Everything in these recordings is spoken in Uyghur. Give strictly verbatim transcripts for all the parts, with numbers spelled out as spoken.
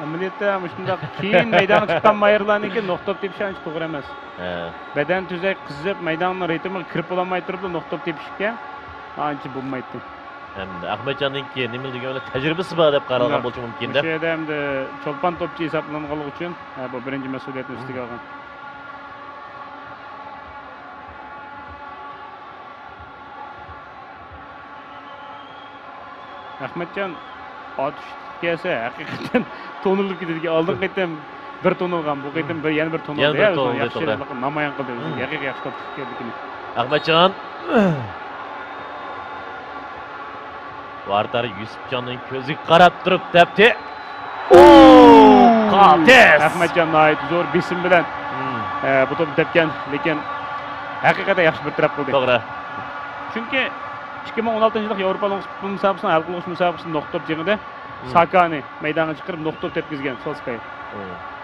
ئەمەلىيەتتە مۇشۇنداق كېيىن مەيدانغا چىققان ماھىرلارنىڭكى نۇقتا توپ تېپىشى ئانچە توغرا ئەمەس. ھە. بەدەن تۈزەك قىزىپ، مەيداننىڭ رىتىمىغا كىرىپ بولالماي تۇرۇپلا نۇقتا توپ تېپىشكە ئانچە بولمايتتى. ھەمدە ئەخمەتجاننىڭكى نېمە دېگەن تەجرىبىسى بار دەپ قارىغان بولۇشى مۇمكىن-دە. مۇشۇ يەردە ئەمدى چولپان توپچى ھېسابلانغانلىقى ئۈچۈن، ھە، بۇ بىرىنچى مەسئۇلىيەتنى ئۈستىگە ئالغان. ئەخمەتجان ئاتۇش كەلسە، ھەقىقەتەن تونۇلۇپ كېتىدىكەن. ئالدىنقى قېتىم بىر تونۇلغان، بۇ قېتىم بىر، يەنە بىر تونۇلدى. يەنە بىر تونۇلدى، ياخشى توغرا. نامايان قىلدى ئۆزىنى. ھەقىقىي ياخشى توپ تۇتۇپ كەلدىكىنى. ئەخمەتجان. ۋارتار يۈسۈپجاننىڭ كۆزىگە قاراپ تۇرۇپ تەپتى. ئوو! قاتىس! ئەخمەتجان ناھايىتى زور بېسىم بىلەن، ئە، بۇ توپنى تەپكەن، لېكىن ھەقىقەتەن ياخشى بىر تەرەپ قىلدى. توغرا. چۈنكى ئىككى مىڭ ئون ئالتىنچى يىللىق ياۋروپا لوڭقىسى پۇتبول مۇسابىقىسىنىڭ ھەل قىلغۇچ مۇسابىقىسىدە نۇقتا توپ جېڭىدە ساكانى مەيدانغا چىقىرىپ نۇقتا توپ تەپكۈزگەن سولسكاي.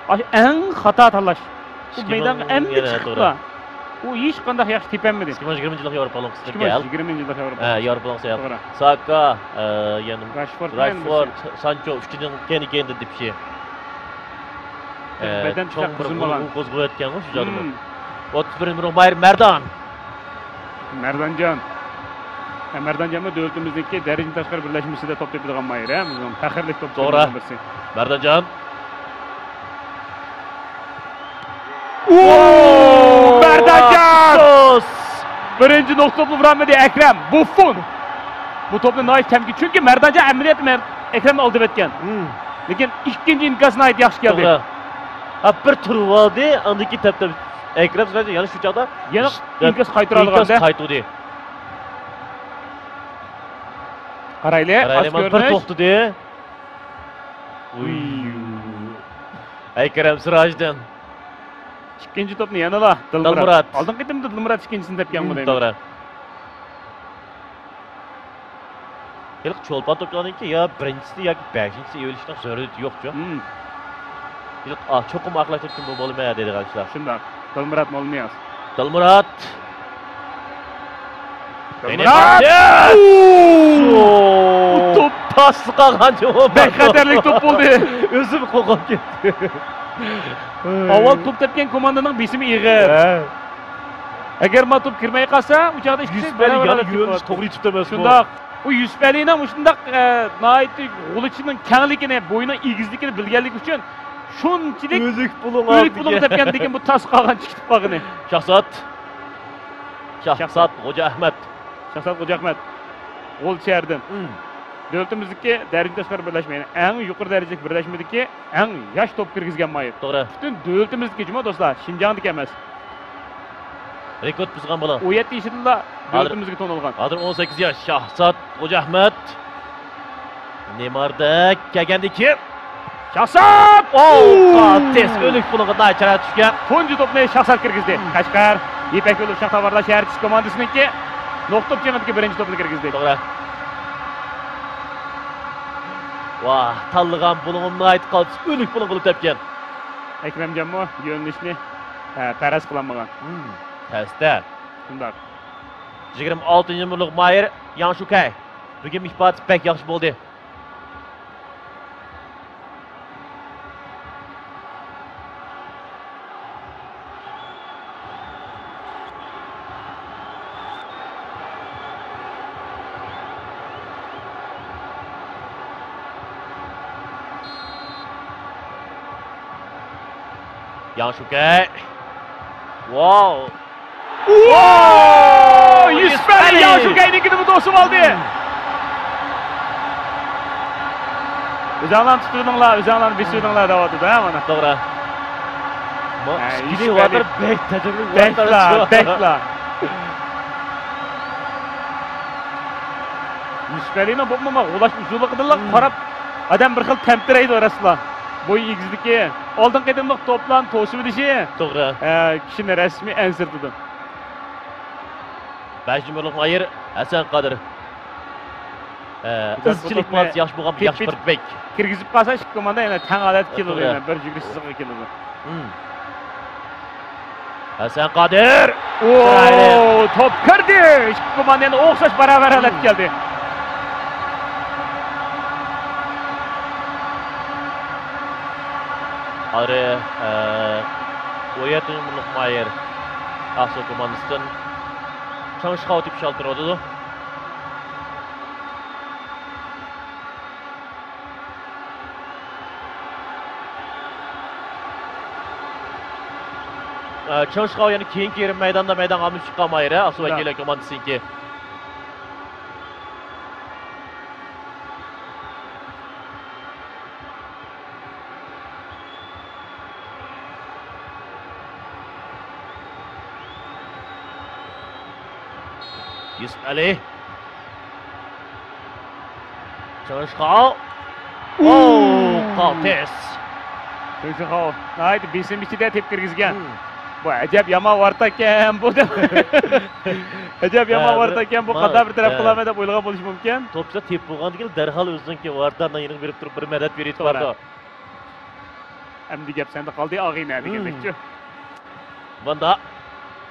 ئاشۇ ئەڭ خاتا تاللاش. ئۇ مەيدانغا ئەمدى چىقىپلا، ئۇ ھېچقانداق ياخشى تېپەلمىدى. ئىككى مىڭ يىگىرمىنچى يىللىق ياۋروپا لوڭقىسىدىكى ھەل. ئىككى مىڭ يىگىرمىنچى يىللىق ياۋروپا ھە، لوڭقىسى. ياۋروپا لوڭقىسى. توغرا. ساكا، ئە، يەنە راشفورد، راشفورد، سانچو ئۈچىنىڭ كەينى-كەينىدىن تېپىشى. ئە، بەدەن چوڭ بىر قىزىمىغان. غۇلغۇل قوزغىۋەتكەنغۇ شۇ جايدا. ئوتتۇز بىرىنچى نومۇر ماھىر مەردان. مەردانجان. ھە، مەردانجانمۇ دۆلىتىمىزنىڭكى دەرىجىدىن تاشقىرى بىرلەشمىسىدە توپ تېپىدىغان ماھىر، ھە، بىزنىڭ پەخىرلىك توپچىلىرىمىزنىڭ بىرسى. مەردانجان. ئوو! مەردانجان! بىرىنچى نۇقتا توپنى ئۇرالمىدى ئەكرەم. بۇففون. بۇ توپنى ناھايىتى تەمكىن. چۈنكى مەردانجان ئەمەلىيەتتە مەر-، ئەكرەمنى ئالدىۋەتكەن. لېكىن ئىككىنچى ئىنكاس ناھايىتى ياخشى كەلدى. توغرا. ھە، بىر تۇرۇۋالدى، ئاندىن كېيىن تەپ-، تەپ-، ئەكرەم سىراجدىن يەنە شۇ چاغدا يەنە ئىنكاس قايتۇرالىغاندا. ئىنكاس قايتۇردى. قارايلى، قارايلى، مانا بىر توختىدى. ئەكرەم سىراجدىن. ئىككىنچى توپنى يەنىلا دىلمۇرات. دىلمۇرات. ئالدىنقى قېتىمدا دىلمۇرات ئىككىنچىسىنى تەپكەن بۇ دەيمەن. توغرا. ھېلىقى چولپان توپچىلارنىڭكى يا بىرىنچىسى ياكى بەشىنچىسى ئېلىشنىڭ زۆرۈرىيىتى يوقچۇ. ھېلىقى، ئا، چوقۇم ئاخىرلاشتۇرۇپ بولىمەن دەيدىغان ئىشلار. شۇنداق. دىلمۇرات موللىنىياز. دىلمۇرات. دىلمۇرات! ئۇ توپ تاسلا قالغان جۇمۇ. بەك خەتەرلىك توپ بولدى. ئۆزىمۇ قورقۇپ كەتتى. ئاۋۋال توپ تەپكەن كوماندىنىڭ بېسىمى ئېغىر. ھە. ئەگەر ما توپ كىرمەي قالسا، ئۇ چاغدا ئىككىسى يۈسۈپ ئەلى بەرابەر يەنە يۆنىلىش توغرا يېتىپ تۇرماس. شۇنداق. ئۇ يۈسۈپ ئەلىنىڭ مۇشۇنداق، ئە، ناھايىتى غۇلىچىنىڭ كەڭلىكىنى، بويىنىڭ ئېگىزلىكىنى بىلگەنلىكى ئۈچۈن شۇنچىلىك ئۆلۈك بۇلۇڭ ئۆلۈك بۇلۇڭ تەپكەندىكىن بۇ تاس قالغان، چىقىپ قالغىنى. شاھزات. شاھزات خوجا ئەخمەت. شاھزات خوجا ئەخمەت. غۇلچى ئەردىن. دۆلىتىمىزدىكى دەرىجىدىن تاشقىرى بىرلەشمە، يەنى ئەڭ يۇقىرى دەرىجىلىك بىرلەشمىدىكى ئەڭ ياش توپ كىرگۈزگەن ماھىر. توغرا. پۈتۈن دۆلىتىمىزدىكى جۇمۇ دوستلار، شىنجاڭدىكى ئەمەس. رېكورت بۇزغان بالا. ئون يەتتە يېشىدىلا دۆلىتىمىزگە تونۇلغان. ھازىر ئون سەككىز ياش، شاھزات خوجا ئەخمەت. نېماردەك كەلگەندىن كېيىن. شاھزات! ئوو! قاتىس ئۆلۈك بۇلۇڭغا ناھايىتى چىرايلىق چۈشكەن. تۇنجى توپنى شاھزات كىرگۈزدى. قەشقەر يىپەك يولى ئۇششاق تاۋارلاش شەھەرچىسى كوماندىسىنىڭكى نۇقتا توپ جېڭىدىكى بىرىنچى توپىنى كىرگۈزدى. توغرا. ۋاھ، تاللىغان بۇلۇڭۇم ناھايىتى قاتىس ئۆلۈك بۇلۇڭ بولۇپ تەپكەن. ئەكرەمجانمۇ يۆنىلىشنى، ھە، پەرەز قىلالمىغان. تەستە. شۇنداق. يىگىرمە ئالتىنچى نومۇرلۇق ماھىر ياڭ شۇكەي. بۈگۈن ئىپادىسى بەك ياخشى بولدى. ياڭ شۇكەي. ۋاۋ. ۋاۋ! يۈسۈپ ئەلى ياڭ شۇكەينىڭكىنى توسۇپ ئالدى. ئۆزۈڭلارنى تۇتۇۋېلىڭلار، ئۆزۈڭلارنى بېسىۋېلىڭلار دەۋاتىدۇ، ھە، مانا. توغرا. ھە، يۈسۈپ ئەلى بەك تەجرىبىلىك. بەكلا، بەكلا. يۈسۈپ ئەلىنىڭ بولمىما غۇلاش ئۇسۇلىغىدىنلا قاراپ، ئادەم بىر خىل تەمتىرەيدۇ راستلا. بويى ئېگىزلىكى، ئالدىنقى قېتىملىق توپلارنى توسۇۋېلىشى، توغرا. ئە، كىشىنى رەسمىي ئەنسىرىتىدۇ. بەش نومۇرلۇق ماھىر ھەسەن قادىر. ئە، ئىزچىل ئىپادىسى ياخشى بولغان، ياخشى بىر بەك. كىرگۈزۈپ قالسا، ئىككى كوماندا يەنە تەڭ ھالەتكە كېلىدۇ، يەنە بىر يۈگۈرۈش سىزىقىغا كېلىدۇ. ھەسەن قادىر. ئوو، توپ كىردى. ئىككى كوماندا يەنە ئوخشاش باراۋەر ھالەتكە كەلدى. ھازىر، ئە، ئون يەتتە نومۇرلۇق مايىر ئاقسۇ كوماندىسىدىن چاڭشخاۋ تېپىش ئالدىدا تۇرۇۋاتىدۇ. ئە، چاڭشخاۋ يەنە كېيىنكى يېرىم مەيداندا مەيدانغا ئالمىشىپ چىققان مايىر ئاقسۇ ۋەكىللىرى كوماندىسىنىڭكى. يۈسۈپ ئەلى. چاڭشخاۋ. ئوو، قالتىس. چاڭشخاۋ ناھايىتى بېسىم ئىچىدە تېپىپ كىرگۈزگەن. بۇ ئەجەب يامان ۋاراتاكەن بۇ دەپ. ئەجەب يامان ھە، ۋاراتاكەن بۇ، ما-، قانداق بىر تەرەپ ھە. قىلالماي دەپ ئويلىغان بولۇشى مۇمكىن. توپچىلار تېپىپ بولغاندىن كېيىن دەرھال ئۆزىنىڭكى ۋاراتاننىڭ يېنىغا بېرىپ تۇرۇپ بىر مەدەت بېرىۋېتىپ بارىدۇ. ئەمدى گەپ سەندە قالدى، ئاغىنە، دېگەندەكچۇ. ۋان داك.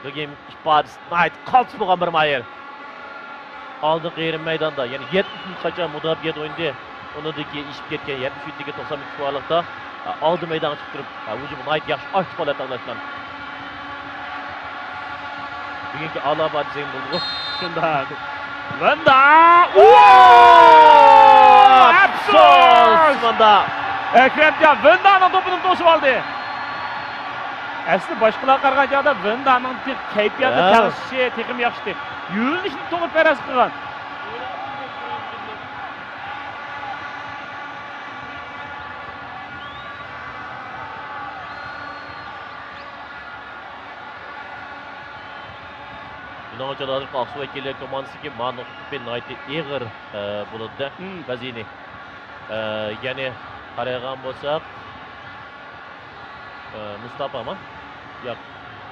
بۈگۈن ئىپادىسى ناھايىتى قالتىس بولغان بىر ماھىر. ئالدىنقى يېرىم مەيداندا، يەنى يەتمىش مىنۇتقىچە مۇداپىئەدە ئوينىدى. ئۇنىڭدىن كېيىن ئېشىپ كەتكەن يەتمىش ئۈچتىكى توقسان ئۈچ پائاللىقتا، ئالدى مەيدانغا چىقىپ تۇرۇپ، ھۇجۇمغا ناھايىتى ياخشى ئاكتىپ پائالىيەت ئاڭلاشقان. بۈگۈنكى ئالا بار دېسەك بولىدىغۇ. شۇنداق. ۋېندا! ئوو! ئەپسۇس! ۋېندا! ئەكرەمجان ۋېندانىڭ توپىنى توسۇپ ئالدى. ئەسلى باشقىلارغا قارىغان چاغدا ۋېندانىڭ تېخى كەيپىياتى ھە. تەڭشىشى تېخىمۇ ياخشى. يۆنىلىشنى توغرا پەرەز قىلغان. مېنىڭچە، ھازىرقى ئاقسۇ ۋەكىللىرى كوماندىسىدىكى مانا نۇقتا توپى ناھايىتى ئېغىر، ئە، بولىدۇ-دە، مم. ۋەزىنى. ئە، يەنى قارايدىغان بولساق، ئە، مۇستاپامۇ؟ ياق،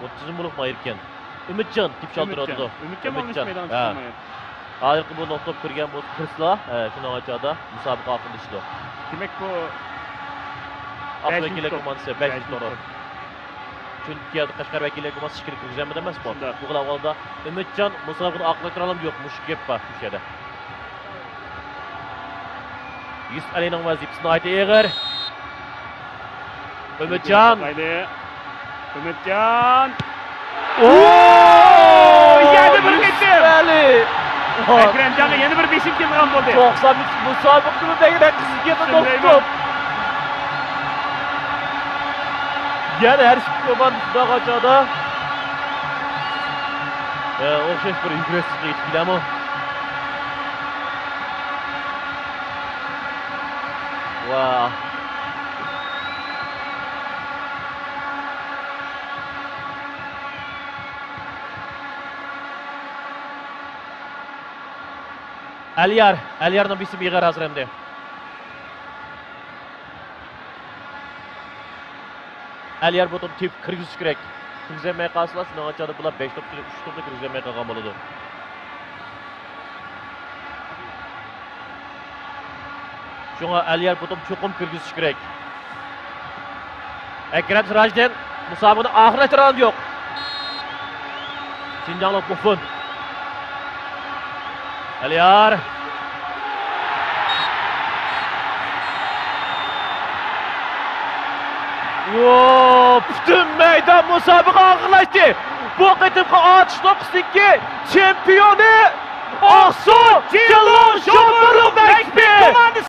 ئوتتۇز نومۇرلۇق ماھىركەن. ئۈمىدجان تېپىش ئالدىدا تۇرىدۇ. ئۈمىدجان. ئۈمىدجان مانا مۇشۇ مەيدانغا ھە. چىققان ماھىر. ھازىرقى بۇ نۇقتا توپ كىرگەن بولسا، كىرسىلا، ئە، شۇنىڭ چاغدا مۇسابىقە ئاخىرلىشىدۇ. دېمەك، بۇ ئاقسۇ بەشىنچى ۋەكىللىرى توپ. كوماندىسى بەشىنچى بەشىنچى توپ. توپ. چۈنكى ھازىر قەشقەر ۋەكىللىرى كوماندىسى ئىككىنچى كىرگۈزەلمىدى ئەمەسمۇ؟ شۇنداق. بۇ خىل ئەھۋالدا ئۈمىدجان مۇسابىقىنى ئاخىرلاشتۇرالامدۇ يوقمۇ؟ مۇشۇ گەپ بار مۇشۇ يەردە. يۈسۈپ ئەلىنىڭ ۋەزىپىسى ناھايىتى ئېغىر. ئۈمىدجان. ئۈمىدجان. ئوو! يەنە بىر يۈسۈپ قېتىم. ئەلى. ئەكرەمجانغا يەنە بىر بېسىم كېلىدىغان بولدى. توقسان ئۈچ مۇسابىقىنى دەيدۇ، قىزىل كارتنى شۇندايمۇ؟ توختىتىپ. يەنە ھەر ئىككى كوماندا شۇنداق ئاچادا. ئوخشاش بىر يۈگۈرۈش سىزىقىغا يېتىپ كېلەمۇ؟ ۋاھ. ئەليار، ئەليارنىڭ بېسىمى ئېغىر ھازىر ئەمدى. ئەليار بۇ توپنى تېپىپ كىرگۈزۈش كېرەك. كىرگۈزەلمەي قالسىلا، شۇنىڭ ئاچادا بۇلار بەش توپتا، ئۈچ توپتا كىرگۈزەلمەي قالغان بولىدۇ. شۇڭا ئەليار بۇ توپنى چوقۇم كىرگۈزۈش كېرەك. ئەكرەم سىراجىدىن مۇسابىقىنى ئاخىرلاشتۇرغان يوق. شىنجاڭلىق بۇفون. ئەليار. ۋو، پۈتۈن مەيدان مۇسابىقە ئاخىرلاشتى. بۇ قېتىمقى ئاتۇش نۇقتىسىدىكى چېمپىيونى ئاقسۇ جىللۇڭ شوپۇرلۇق مەكتىپى.